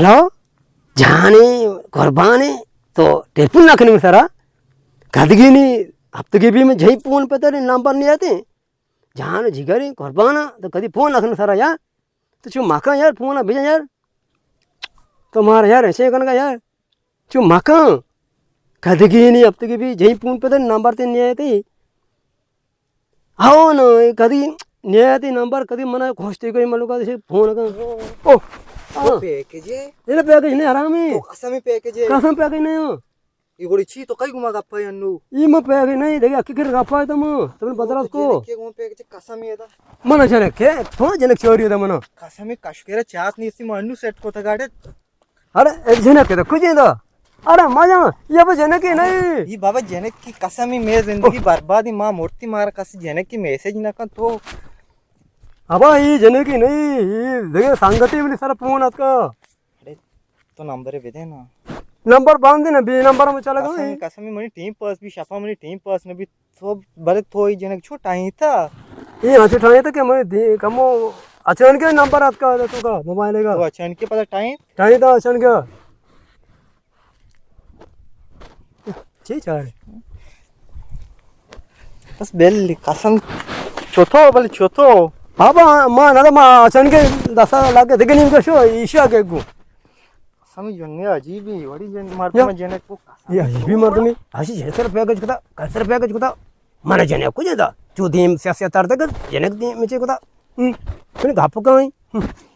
ہیلو، جانے، قربانے، تو ٹیلیفون نہ کنے سرا۔ کدگی نی، ہفتگی بھی میں جہی فون پہ تیرے نمبر نہیں آتے۔ جان جگریں قربانا، تو کدی فون نہ کنے سرا یار۔ تو چو مکن یار، فون بجا یار۔ تو مارا یار ایسے کنگا یار۔ چو مکن۔ کدگی نی، ہفتگی بھی جہی فون پہ تیرے نمبر تے نہیں آتے۔ ہاں نا، اے کدی نیاتی نمبر، کدی منا گوشتی کوئی ملوکا سے فون کن۔ او، او، ہاں۔ پیکج ہے؟ یہ پیکج نہیں، حرامی۔ تو قسم پیکج ہے۔ قسم پیکج نہیں ہو۔ یہ گوڑی چی تو کئی گما گپا انو؟ یہ ما پیکج نہیں، دیکھ اکی کر گپا ہے تم۔ تم بدراس کو۔ جنک کے گما پیکج قسم ہے دا۔ منا جنک کے، تو جنک چوری دا منا۔ قسم کشکرا چات نہیں سی، ما انو سیٹ کو تھا گاڑے۔ ارے، اے جنک تو کجے دا؟ ارے، ماجا، یہ بس جنک ہی نہیں۔ یہ بابا جنک کی قسم ہی، میں زندگی بربادی، ماں مرتی، مارا کسی جنک کی میسج نہ کن تو۔ ابا، یہ جنک ہی نہیں، یہ دیکھے سنگتی بھی سر فون اتکا۔ ارے، تو نمبر بدے نا۔ نمبر باندھ دینا، بے نمبر میں چلا گا۔ قسم، قسم ہی منی ٹیم پاس بھی، شفا منی ٹیم پاس نہ بھی۔ تو بلے تو ای جنک چو ٹائیں تا؟ اے ہاں چو ٹائیں تا کہ میں دی-، کمو اچانک نمبر اتکا تو کا موبائل کا۔ تو اچانک پتہ ٹائیں؟ ٹائیں تا اچانک۔ چی چارے؟ بس بل قسم چوتو بل چوتو۔ ہاں با، ما نہ ما اچانک دسا لگے دگنی کو شو ایشا کے گو۔ سمی جنگ عجیبی، وڑی جن، مردم یا۔ جنک کو۔ یہ عجیبی مردمی، ہاشی جنک سر پیکج کتا، کل سر پیکج کتا، من جنک کو جندا، چو دیم سیاسی تر تک، جنک دیم مچے کتا۔ ہم، من گپ کائیں۔ ہم۔